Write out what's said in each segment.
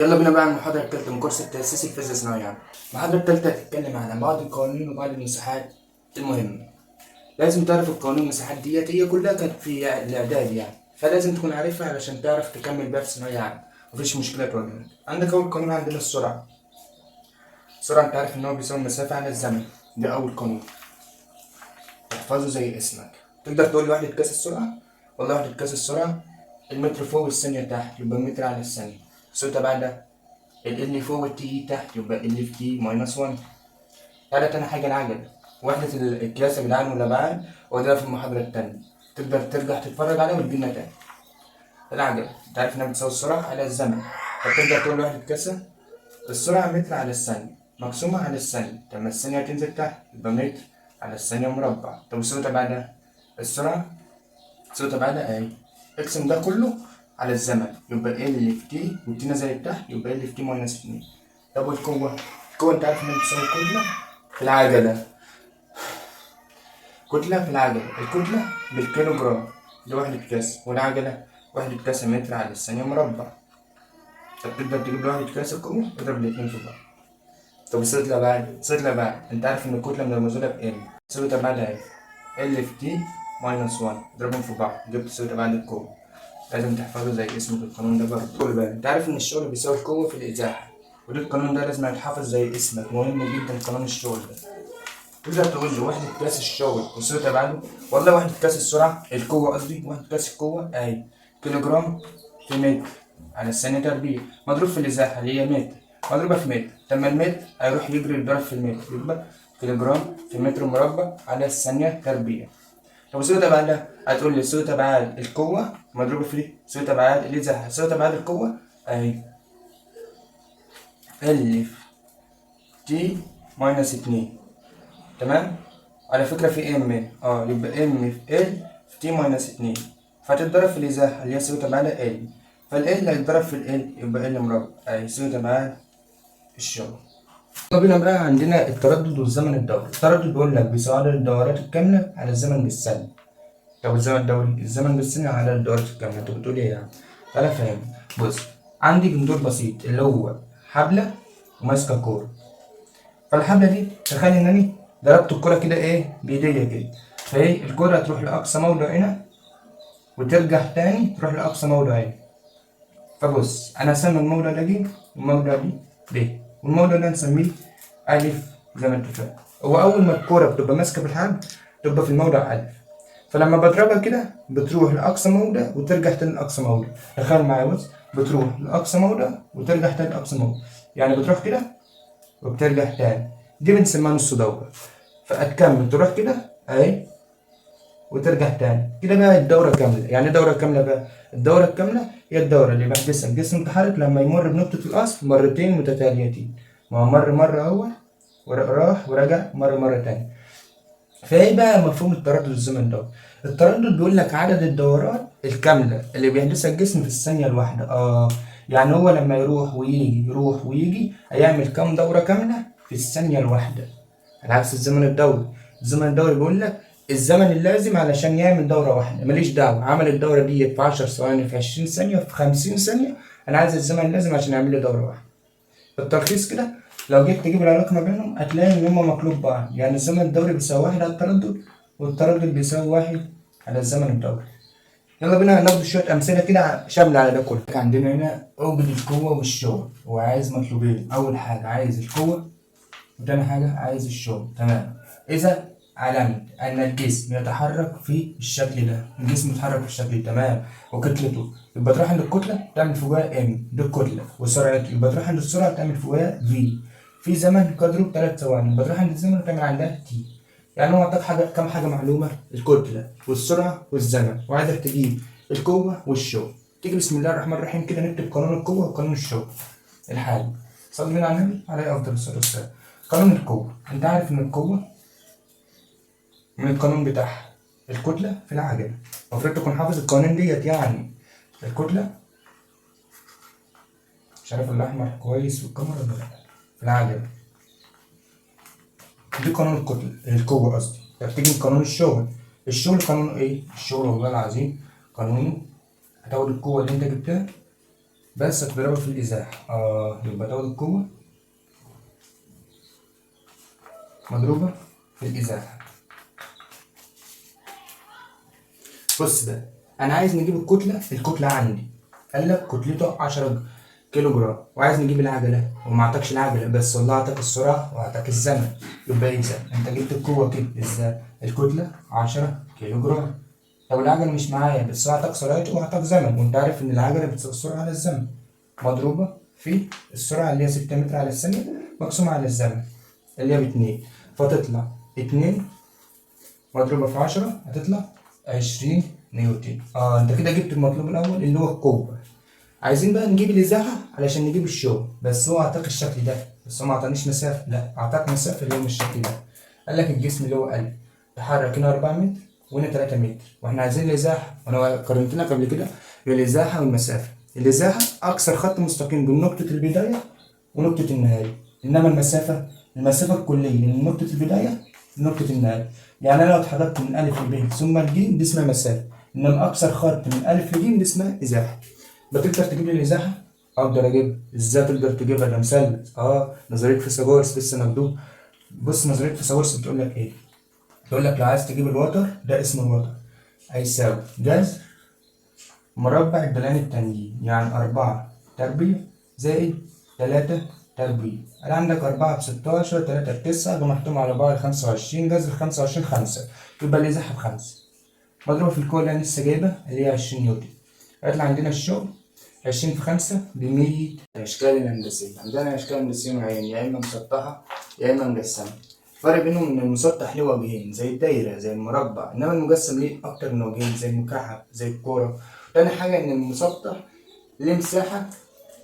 يلا بينا بقى على المحاضرة التالتة من كورس التأسيس الفيزياء الثانوية عامة. المحاضرة التالتة هتتكلم على بعض القوانين وبعض المساحات المهمة. لازم تعرف القوانين والمساحات ديت، هي كلها كانت في الإعداد يعني، فلازم تكون عارفها علشان تعرف تكمل بيها في ثانوية عامة، مفيش مشكلة تواجهك. عندك أول قانون عندنا السرعة. السرعة أنت عارف إن هو بيساوي المسافة على الزمن، ده أول قانون. احفظه زي اسمك. تقدر تقول لي وحدة قياس السرعة؟ والله وحدة قياس السرعة المتر فوق والثانية تحت، يبقى متر على الثانية. الصوت تبع ده ال L فوق وال T تحت، يبقى L في T minus 1. تعالى تاني حاجة العجلة، وحدة القياس يا جدعان والأبعاد، وده في المحاضرة التانية تقدر ترجع تتفرج عليها وتجيلنا تاني. العجلة أنت عارف إنها بتساوي السرعة على الزمن، فتقدر تقول وحدة قياسها السرعة متر على الثانية مقسومة على الثانية، طب ما الثانية تنزل تحت يبقى متر على الثانية مربع. طب الصورة تبع ده السرعة، الصورة تبع ده أهي، اقسم ده كله على الزمن يبقى L في T، وال T نزلت تحت يبقى L في T minus 2. طب والقوة؟ القوة أنت عارف إنها بتساوي كتلة في العجلة، كتلة في العجلة، الكتلة بالكيلو جرام دي وحدة قياس، والعجلة وحدة قياس متر على الثانية مربع. طب تقدر تجيب لوحدة قياس القوة؟ اضرب الاتنين في بعض. طب صيغة الأبعاد، صيغة الأبعاد أنت عارف إن الكتلة من الموزونة ب M، صيغة الأبعاد أهي L في T minus 1، اضربهم في بعض جبت صيغة أبعاد القوة. لازم تحفظه زي اسمك القانون ده برضه. خد بالك أنت عارف إن الشغل بيساوي القوة في الإزاحة، وده القانون ده لازم يتحفظ زي اسمك، مهم جدا قانون الشغل ده. تقدر تقول لي وحدة قياس الشغل وصيغة أبعاده؟ والله وحدة قياس السرعة، القوة قصدي، وحدة قياس القوة أهي كيلو جرام في متر على الثانية تربيع، مضروب في الإزاحة اللي هي متر، مضروبة في متر، طب ما المتر هيروح يجري الضرب في المتر، يبقى كيلو جرام في متر مربع على الثانية تربيع. طب صيغة أبعادها هتقول لي صيغة أبعاد القوة مضروبة في صيغة أبعاد الإزاحة، صيغة أبعاد القوة أهي L في T minus 2، تمام؟ على فكرة في M، يبقى M في L في T minus 2، فتتضرب في الإزاحة اللي هي صيغة أبعادها L، فال L هيتضرب في ال L يبقى L مربع، أهي صيغة أبعاد الشغل. يلا بينا بقى عندنا التردد والزمن الدوري. التردد بيقول لك بيساوي عدد الدورات الكاملة على الزمن بالثانية. طب الزمن الدوري؟ الزمن بالثانية على الدورات الكاملة. أنت بتقول إيه يعني؟ تعالى فاهم. بص عندي بندور بسيط اللي هو حبلة وماسكة كورة، فالحبلة دي تخيل إن أنا ضربت الكرة كده إيه بإيديا كده، فإيه الكرة هتروح لأقصى موضع هنا وترجع تاني تروح لأقصى موضع هنا. فبص أنا هسمي الموضع ده ج والموضع دي ب، والموضع ده نسميه ألف زي ما اتفقنا. هو أول ما الكرة بتبقى ماسكة في الحبل تبقى في الموضع ألف، فلما بضربها كده بتروح لأقصى موضع وترجع تاني لأقصى موضع. تخيل معايا، بص بتروح لأقصى موضع وترجع تاني لأقصى موضع، يعني بتروح كده وبترجع تاني، دي بنسميها نص دورة. فهتكمل تروح كده أهي وترجع تاني كده بقى الدورة كاملة. يعني ايه دورة كاملة بقى؟ الدورة الكاملة هي الدورة اللي بيحدثها الجسم المتحرك لما يمر بنقطة الأصل مرتين متتاليتين، ما هو مر مرة أهو وراح ورجع مرة تانية. فايه بقى مفهوم التردد الزمن ده؟ التردد بيقول لك عدد الدورات الكاملة اللي بيحدثها الجسم في الثانية الواحدة. يعني هو لما يروح ويجي يروح ويجي هيعمل كام دورة كاملة في الثانية الواحدة، على عكس الزمن الدوري. الزمن الدوري بيقول لك الزمن اللازم علشان يعمل دورة واحدة، ماليش دعوة عمل الدورة دي في 10 ثواني في 20 ثانية في 50 ثانية، أنا عايز الزمن اللازم عشان يعمل لي دورة واحدة. بالتلخيص كده لو جيت تجيب العلاقة ما بينهم هتلاقي إن هما مقلوب بعض، يعني الزمن الدوري بيساوي 1 على التردد، والتردد بيساوي 1 على الزمن الدوري. يلا بينا ناخد شوية أمثلة كده شاملة على ده كله. عندنا هنا أوجد القوة والشغل، هو عايز مطلوبين، أول حاجة عايز القوة وتاني حاجة عايز الشغل. تمام. إذا علمت أن الجسم يتحرك في الشكل ده، الجسم يتحرك في الشكل ده، تمام، وكتلته يبقى تروح عند الكتلة تعمل فوقها M، دي الكتلة، وسرعته يبقى تروح عند السرعة تعمل فوقها V، في زمن قدره 3 ثواني يبقى تروح عند الزمن وتعمل عندها T. يعني هو اعطاك حاجة، كام حاجة معلومة، الكتلة والسرعة والزمن، وعايزك تجيب القوة والشغل. تيجي بسم الله الرحمن الرحيم كده نكتب قانون القوة وقانون الشغل الحالي. صلي بينا على النبي عليه أفضل الصلاة والسلام. قانون القوة، أنت عارف إن القوة من القانون بتاعها الكتلة في العجلة، المفروض تكون حافظ القوانين ديت. يعني الكتلة، مش عارف الأحمر كويس في الكاميرا ولا لأ، في العجلة دي قانون الكتلة، القوة قصدي. طب تيجي لقانون الشغل، الشغل قانونه إيه؟ الشغل والله العظيم قانونه هتاخد القوة اللي أنت جبتها بس هتضربها في الإزاحة. يبقى تاخد القوة مضروبة في الإزاحة. بص بقى، أنا عايز نجيب الكتلة، الكتلة عندي قال لك كتلته 10 كيلو جرام، وعايز نجيب العجلة وما اعطاكش العجلة، بس والله اعطاك السرعة واعطاك الزمن. يبقى إذا أنت جبت القوة كده إزاي؟ الكتلة 10 كيلو جرام. طب العجلة مش معايا، بس اعطاك سرعته واعطاك زمن، وأنت عارف إن العجلة بتساوي السرعة على الزمن، مضروبة في السرعة اللي هي 6 متر على الثانية مقسومة على الزمن اللي هي باتنين، فتطلع 2 مضروبة في 10 هتطلع 20 نيوتن. أنت كده جبت المطلوب الأول اللي هو القوة. عايزين بقى نجيب الإزاحة علشان نجيب الشغل، بس هو أعطاك الشكل ده، بس هو ما أعطانيش مسافة، لا أعطاك مسافة اللي هو مش الشكل ده. قال لك الجسم اللي هو ألف تحرك هنا 4 متر وهنا 3 متر، وإحنا عايزين الإزاحة، وأنا قارنت لك قبل كده بالإزاحة والمسافة. الإزاحة أقصر خط مستقيم بين نقطة البداية ونقطة النهاية، إنما المسافة المسافة الكلية من نقطة البداية لنقطة النهاية. يعني أنا لو اتحركت من ألف لب ثم لج دي اسمها مسافة، إنما أقصر خط من ألف لج دي اسمها إزاحة. بتقدر تجيب لي الإزاحة؟ أقدر أجيبها. إزاي تقدر تجيبها؟ ده مثلث. نظرية فيثاغورس لسه ناخدوه. بص نظرية فيثاغورس بتقول لك إيه؟ بتقول لك لو عايز تجيب الوتر، ده اسمه الوتر، هيساوي جذر مربع الضلعين التانيين، يعني 4 تربيع زائد 3 تربيع. قال عندك 4 بستاشر، 3 بتسعة، جمعتهم على بعض 25، جذر 25 5، يبقى الإزاحة ب5 مضروبة في القوة اللي أنا لسه جايبها اللي هي 20 نيوتن. هيطلع عندنا الشغل 20 في 5 بمية. الأشكال الهندسية عندنا أشكال هندسية نوعين، يا إما مسطحة يا إما مجسمة. الفرق بينهم إن المسطح ليه وجهين زي الدايرة زي المربع، إنما المجسم ليه أكتر من وجهين زي المكعب زي الكورة. تاني حاجة إن المسطح ليه مساحة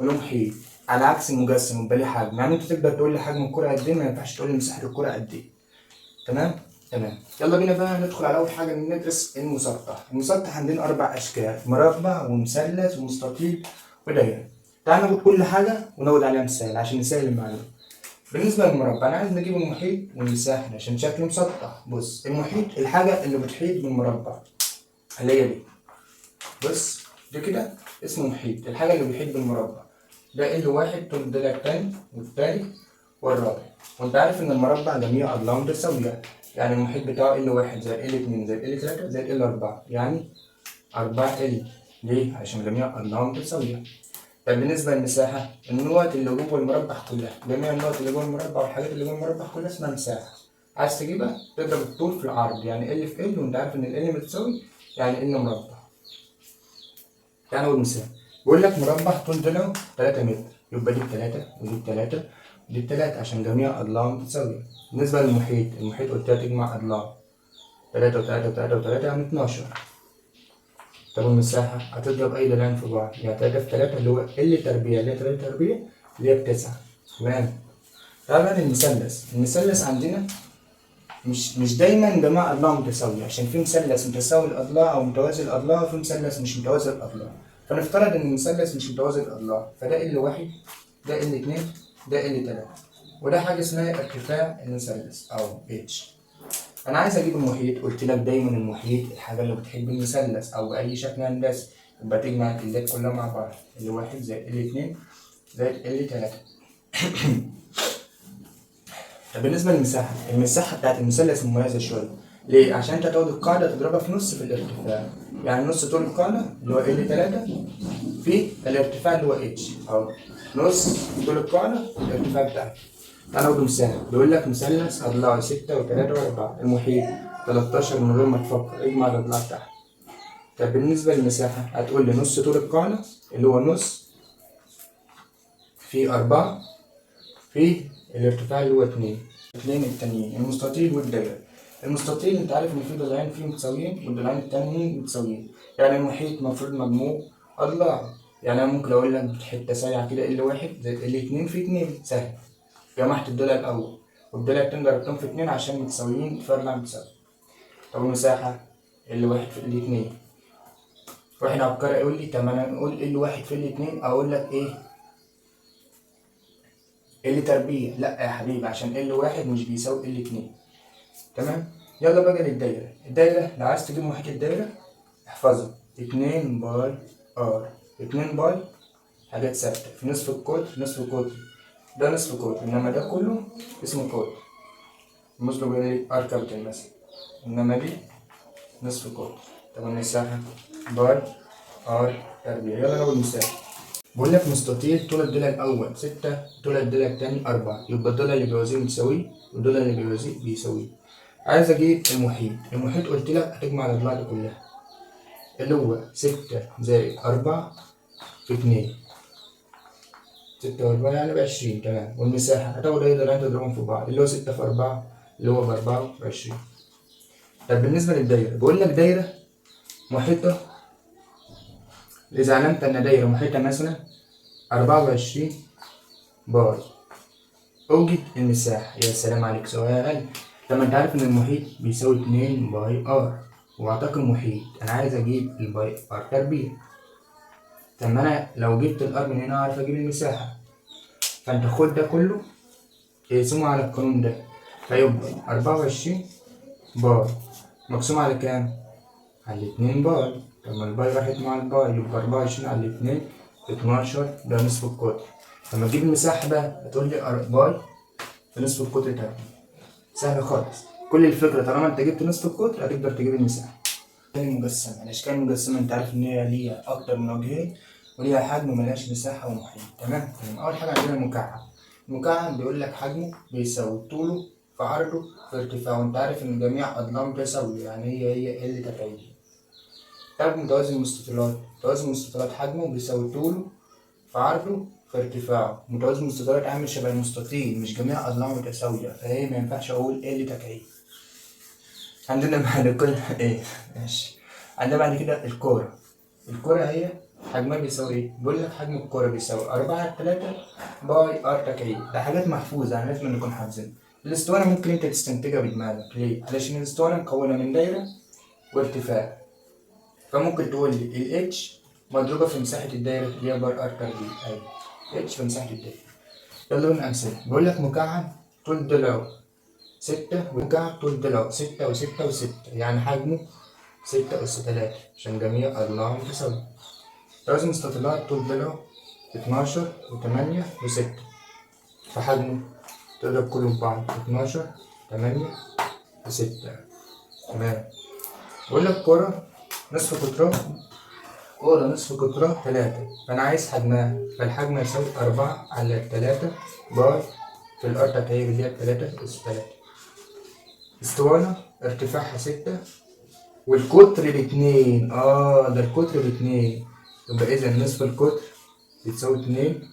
وله محيط، على عكس المجسم يبقى ليه حجم. يعني أنت تقدر تقول لي حجم الكورة قد إيه، ما ينفعش تقول لي مساحة الكورة قد إيه. تمام؟ تمام. يلا بينا بقى ندخل على أول حاجة ندرس المسطح. المسطح عندنا 4 أشكال، مربع ومثلث ومستطيل ودايرة. تعال ناخد كل حاجة وناخد عليها مثال عشان نسهل المعلومة. بالنسبة للمربع أنا عايز نجيب المحيط والمساحة عشان شكله مسطح. بص المحيط الحاجة اللي بتحيط بالمربع اللي هي دي، بص ده كده اسمه محيط، الحاجة اللي بتحيط بالمربع. ده ال واحد طول الضلع التاني والتالت والرابع، وأنت عارف إن المربع جميع أضلاعه متساوية، يعني المحيط بتاعه ال واحد زائد ال اتنين زائد ال تلاتة زائد ال أربعة، يعني 4 ال. ليه؟ عشان جميع أضلاعه متساوية. طب بالنسبة للمساحة، النقط اللي جوه المربع كلها، جميع النقط اللي جوه المربع والحاجات اللي جوه المربع كلها اسمها مساحة. عايز تجيبها تضرب الطول في العرض، يعني ال في ال، وأنت عارف إن ال متساوي يعني ال مربع. تعالى ناخد مثال، بيقول لك مربع طول ضلعه 3 متر، يبقى دي ب3 ودي ب3 ودي ب3 عشان جميع أضلاعه متساوية. بالنسبة للمحيط، المحيط قلت لك تجمع أضلاعه 3 و3 و3 و3 يعني 12. طب المساحة هتضرب أي ضلعين في بعض، يعني 3 في 3 اللي هو ال تربيع اللي هي 3 تربيع اللي هي ب9. تمام. تعالى بقى للمثلث. المثلث عندنا مش دايما جميع أضلاعه متساوية، عشان في مثلث متساوي الأضلاع أو متوازي الأضلاع، وفي مثلث مش متوازي الأضلاع. فنفترض إن المثلث مش متوازي الأضلاع، فده ال واحد، ده ال اتنين، ده ال تلاتة، وده حاجة اسمها ارتفاع المثلث أو اتش. أنا عايز أجيب المحيط، قلت لك دايما المحيط الحاجة اللي بتحب المثلث أو بأي شكل هندسي، يبقى تجمع التلات كلها مع بعض، ال واحد زائد ال اتنين زائد ال تلاتة. طب بالنسبة للمساحة، المساحة بتاعت المثلث مميزة شوية، ليه؟ عشان أنت تاخد القاعدة تضربها في نص في الارتفاع، يعني نص طول القاعدة اللي هو ال تلاتة في الارتفاع اللي هو اتش، أهو نص طول القاعدة الارتفاع بتاعها. تعالى ناخد مثال، بيقول لك مثلث أضلاعه 6 و3 و4، المحيط 13 من غير ما تفكر، اجمع الأضلاع بتاعها. طب بالنسبة للمساحة هتقول لي نص طول القاعدة اللي هو نص في 4 في الارتفاع اللي هو 2. الاثنين التانيين المستطيل والدايرة. المستطيل انت عارف ان في ضلعين فيه متساويين والضلعين التانيين متساويين، يعني المحيط المفروض مجموع أضلاع، يعني انا ممكن اقول لك حتة سريعة كده ال واحد زائد ال اتنين في 2، سهل. جمعت الضلع الأول والضلع التاني ضربتهم في 2 عشان متساويين فأضلاع متساوية. طب المساحة ال واحد في ال اتنين. واحد عبقري يقول لي طب انا نقول ال واحد في ال اتنين، اقول لك ايه؟ ال تربيع. لا يا حبيبي، عشان ال واحد مش بيساوي ال اتنين. تمام؟ يلا بقى للدايرة. الدايرة لو عايز تجيب محيط الدايرة احفظها 2 pi r، 2 pi حاجات ثابتة في نصف القطر، نصف القطر ده نصف قطر، إنما ده كله اسمه قطر، المطلوب ايه R capital مثلا، إنما دي نصف قطر. طب المساحة pi R تربيع. يلا ناخد مثال. بقول لك مستطيل طول الضلع الأول 6، طول الضلع التاني 4، يبقى الضلع اللي بيوازيه متساوي والضلع اللي بيوازيه بيساويه. عايز أجيب المحيط، المحيط قلت لك هتجمع الأضلاع دي كلها اللي هو 6 زائد 4 في 2، 6 و4 يعني ب20. تمام. والمساحة هتاخد أي ضلعين تضربهم في بعض اللي هو 6 في 4 اللي هو ب24. طب بالنسبة للدايرة، بقول لك دايرة محيطة، إذا علمت أن دايرة محيطة مثلا 24 pi، أوجد المساحة. يا سلام عليك سؤال. طب ما أنت عارف إن المحيط بيساوي 2 pi R، وأعطاك المحيط، أنا عايز أجيب ال pi R تربيع. طب ما أنا لو جبت ال R من هنا أعرف أجيب المساحة، فأنت خد ده كله اقسمه على القانون ده، فيبقى 24 pi مقسوم على كام؟ على 2 pi. طب ما ال pi راحت مع ال pi، يبقى 24 على 2 12، ده نصف القطر. لما تجيب المساحة بقى هتقول لي pi في نصف القطر تربيع. سهل خالص، كل الفكرة طالما انت جبت نصف القطر هتقدر تجيب المساحة. المجسمة، الأشكال المجسمة انت عارف إن هي ليها أكتر من وجهين وليها حجم وملهاش مساحة ومحيط. تمام تمام. أول حاجة عندنا المكعب. المكعب بيقول لك حجمه بيساوي طوله في عرضه في ارتفاعه، وانت عارف إن جميع أضلاعه متساوية، يعني هي L تكعيب. طب متوازي المستطيلات، متوازي المستطيلات حجمه بيساوي طوله في عرضه في ارتفاعه. متوازي المستطيلات عامل شبه المستطيل، مش جميع أضلاعه متساوية، فهي ما ينفعش أقول L تكعيب. عندنا بعد كل إيه ماشي، عندنا بعد كده الكورة. الكورة هي حجمها بيساوي إيه؟ بيقول لك حجم الكورة بيساوي 4 على 3 pi R تكعيب. ده حاجات محفوظة يعني لازم نكون حافظينها. الاسطوانة ممكن أنت تستنتجها بدماغك، ليه؟ علشان الاسطوانة مكونة من دايرة وارتفاع، فممكن تقول لي ال H مضروبة في مساحة الدايرة اللي هي pi R تربيع، أيوة H في مساحة الدايرة. يلا بينا أمثلة. بيقول لك مكعب طول ضلعه 6، ومكعب طول ضلعه 6 و6 و6، يعني حجمه 6 أس 3 عشان جميع أضلاعه متساوية. توازي مستطيلات طول ضلعه 12 و8 و6، فحجمه تضرب كله في بعض 12 8 و6. تمام. بيقول لك كرة نصف قطرها، كرة نصف قطرها 3، فأنا عايز حجمها، فالحجم يساوي 4 على 3 pi في ال R تكعيب اللي هي 3 أس 3. اسطوانة ارتفاعها 6 والقطر ب2، ده القطر ب2، يبقى إذا نصف القطر بتساوي 2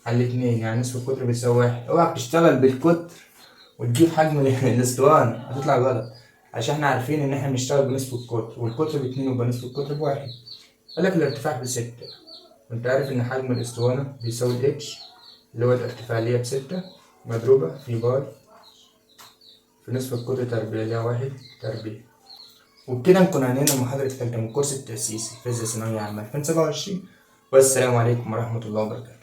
على 2، يعني نصف القطر بيساوي 1. اوعى تشتغل بالقطر وتجيب حجم الاسطوانة، هتطلع غلط، عشان احنا عارفين إن احنا بنشتغل بنصف القطر، والقطر ب2 يبقى نصف القطر ب1. قال لك الارتفاع ب6، وانت عارف إن حجم الاسطوانة بيساوي ال H اللي هو الارتفاع اللي هي ب6 مضروبة في pi في نصف القطر تربيع اللي هي 1 تربيع. وبكده نكون انهينا المحاضرة الثالثة من كورس التأسيسي فيزياء ثانوية عامة 2027، والسلام عليكم ورحمة الله وبركاته.